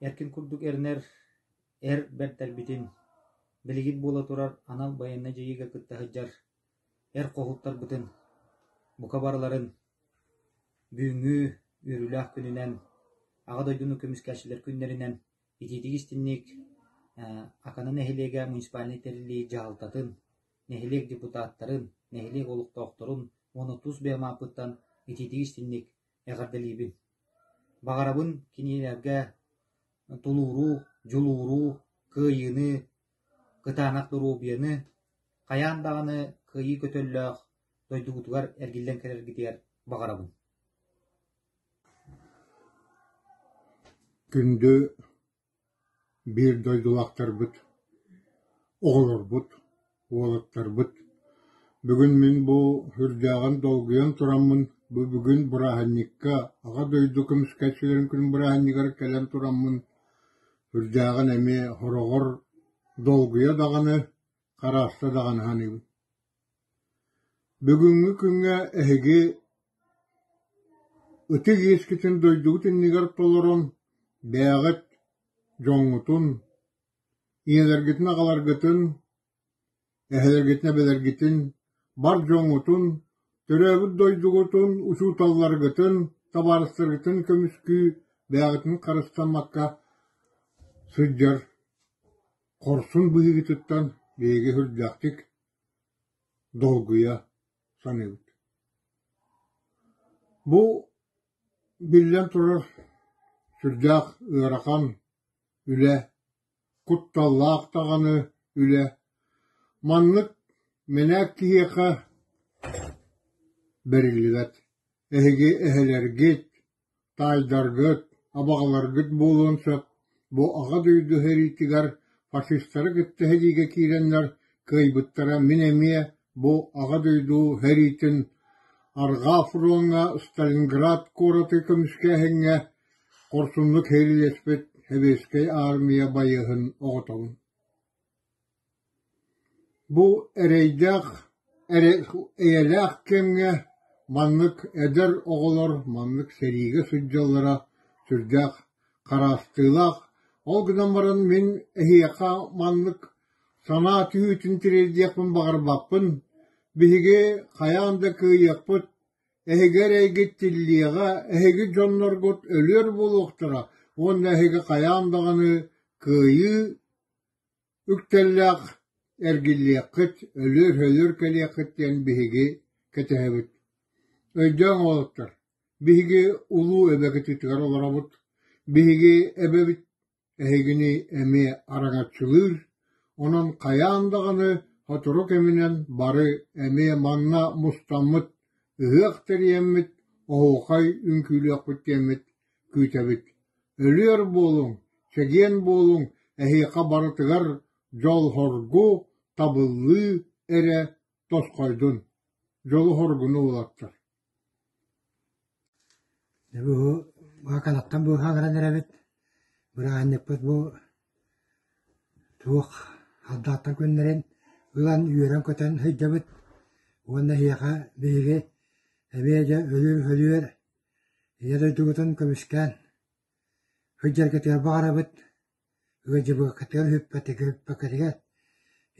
Эркин курдук эрэнэр эр бэртэрбитин, билигин буола турар анал байыаннай дьайыыга кытта сылдьар эр хоһууттарбытын бука барыларын бүгүҥҥү үөрүүлээх күнүнэн, Аҕа дойдуну көмүскээччилэр күннэринэн итиитик-истиҥник Акана нэһилиэгэ муниципальнай тэриллии дьаһалтатын, нэһилиэк депутаттарын, нэһилиэк олохтоохторун уонна тус бэйэм ааппыттан итиитик-истиҥник эҕэрдэлиибин. Баҕарабын кинилэргэ тулууру, дьулууру, кыайыыны, кытаанах доруобуйаны, хайаан даҕаны кыайыы көтөллөөх дойдугутугар эргиллэн кэлэргитигэр баҕарабын. Күндү биир дойдулаахтарбыт, оҕолорбут, уолаттарбыт! Бүгүн мин бу сүрдээҕин долгуйан тураммын, бу бүгүн бырааһынньыкка Аҕа дойду көмүскээччилэрин күнүн бырааһынньыгар кэлэн тураммын сүрдээҕин эмиэ сороҕор долгуйа даҕаны, харааста даҕаны саныыбын. Бүгүҥҥү күҥҥэ эһиги ытык иэскитин дойдугут иннигэр толорон, бэйэҕит дьоҥҥутун, ийэлэргитин-аҕаларгытын, эһэлэргитин-эбэлэргитин, бар дьоҥҥутун, төрөөбүт дойдугутун, учууталларгытын, табаарыстаргытын көмүскүү, бэйэҕитин харыстаммакка сылдьар хорсун быһыыгытыттан биһиги сүрдээхтик долгуйа саныыбыт. Бу, биллэн турар, сүрдээх ыарахан үлэ, кутталлаах даҕаны үлэ. Маннык мэнээк киһиэхэ бэриллибэт. Эһиги эһэлэргит, таайдаргыт, абаҕаларгыт буолуон сөп, бу Аҕа дойду сэриитигэр фашистары кытта сэриигэ киирэннэр кыайбыттара мин эмиэ бу Аҕа дойду сэриитин Арҕаа фроҥҥа Сталинград куораты көмүскээһиҥҥэ хорсуннук сэриилэспит Сэбиэскэй Аармыйа байыаһын оҕотобун. Бу эрэйдээх эйэлээх кэмҥэ маннык эдэр оҕолор маннык сэриигэ сылдьаллара сүрдээх хараастыылаах. Ол гынан баран мин эһиэхэ маннык санаа түһүүтүн тириэрдиэхпин баҕарбаппын. Биһиги хайаан да кыайыахпыт, эһиги эрэйгит тиллиэҕэ, эһиги дьонноргут өлүөр буолуохтара уонна эһиги хайаан даҕаны кыайыы Үктэллээх эргиллиэххит, өлүөр-өлүөр кэлиэххит диэн биһиги кэтэһэбит. Өйдөөҥ уолаттар, биһиги улуу эбэкититигэр олоробут, биһиги эбэбит эһигини эмиэ араҥаччылыыр, онон хайаан даҕаны сотору кэминэн бары эмиэ манна мустаммыт, ыһыах тэрийэммит, оһуохай үҥкүүлүөхпүт диэммит күүтэбит. Өлүөр буолуҥ, чэгиэн буолуҥ, эһиэхэ барытыгар дьол-соргу, табыллыы эрэ тосхойдун, дьолу-соргуну уолаттар Дьэ бу Баакалаттан быыһаан эрэбит. Бырааһынньыкпыт бу туох халдааттан күннэрин ылан үөрэн-көтөн сылдьабыт уонна эһиэхэ биһиги эмиэ дьэ өлүөр-өлүөр Ийэ дойдугутун көмүскээн, сылдьаргытыгар баҕарабыт, ыалдьыбыккытыгар, үппэккитигэр,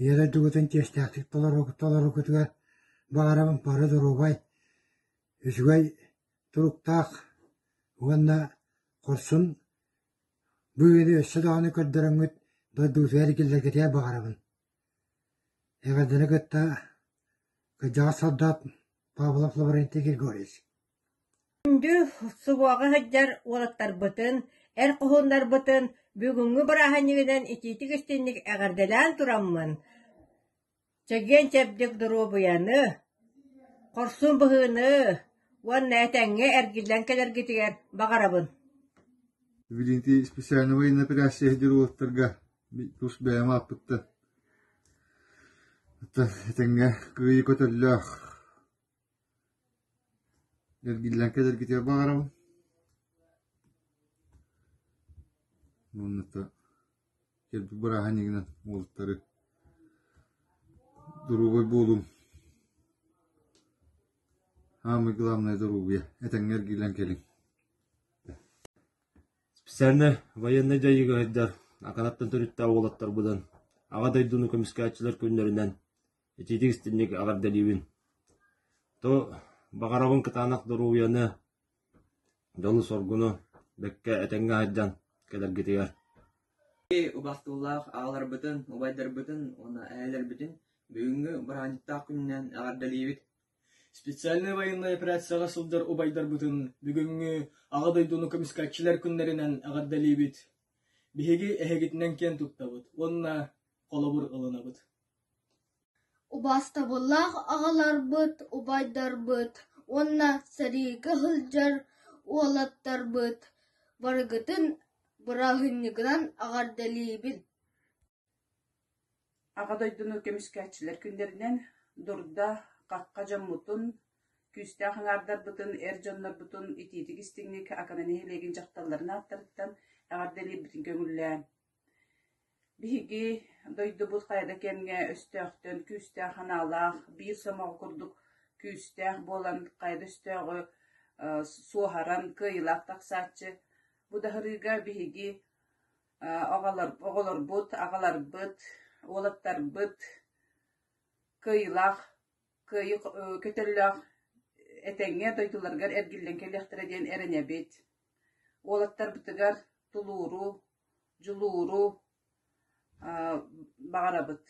Ийэ дойдугутун чиэстээхтик толороргутугар баҕарабын бары доруобай, үчүгэй туруктаах уонна хорсун быһыыны өссө даҕаны көрдөрөҥҥүт дойдугутугар эргиллэргитигэр баҕарабын. Эҕэрдэни кытта кырдьаҕас солдат Павлов Лаврентий Григорьевич Күндү субуоҕа сылдьар уолаттарбытын, эр хоһууннарбытын бүгүҥҥү бырааһынньыгынан итиитик-истиҥник эҕэрдэлээн тураммын, чэгиэн-чэбдик доруобуйаны, хорсун быһыыны уонна этэҥҥэ эргиллэн кэлэргитигэр баҕарабын. Билигин специальнай военной операция диир уолаттарга тус бэйэм ааппыттан этэҥҥэ кыайыы көтөллөөх Эргиллэн кэлэргитигэр баҕарабын уонна кэлбит бырааһынньыгынан уолаттары доруобай буолуҥ Самое главное доруобуйа этэҥҥэ эргиллэн кэлиҥ. Специальнай военнай дьайыыга сылдьар Аканаттан төрүттээх уолаттарбытын Аҕа дойдуну көмүскээччилэр күннэринэн итиитик истиҥник эҕэрдэлиибин. То баҕарабын кытаанах доруобуйаны, дьолу-соргуну бэккэ этэҥҥэ сылдьан кэлэргитигэр. Убастыылаах аҕаларбытын, убайдарбытын уонна эһээлэрбитин бүгүҥҥү бырааһынньыктаах күнүнэн эҕэрдэлиибит! Специальнай военнай операцияҕа сылдьар убайдарбытын бүгүҥҥү Аҕа дойдуну көмүскээччилэр күннэринэн эҕэрдэлиибит! Биһиги эһигитинэн киэн туттабыт уонна холобур ылынабыт. Убаастабыллаах аҕаларбыт, убайдарбыт уонна сэриигэ сылдьар уолаттарбыт барыгытын бырааһынньыгынан эҕэрдэлиибин! Аҕа дойдуну көмүскээччилэр күннэринэн дурда, хахха дьоммутун, күүстээх аҥаардарбытын, эр дьоннорбутун итиитик-истиҥник Акана нэһилиэгин дьахталларын ааттарыттан эҕэрдэлиирбитин көҥүллээн. Биһиги дойдубут хайа да кэмҥэ өстөөхтөн күүстээх санаалаах, биир сомоҕо курдук күүстээх буолан хайа да өстөөҕү суоһаран кыайыылаах тахсааччы. Бу да сырыыга биһиги оҕолорбут, аҕаларбыт, уолаттарбыт кыайыылаах, кыайыы көтөллөөх этэҥҥэ дойдуларыгар эргиллэн кэлиэхтэрэ диэн эрэнэбит. Уолаттарбытыгар тулууру, дьулууру баҕарабыт.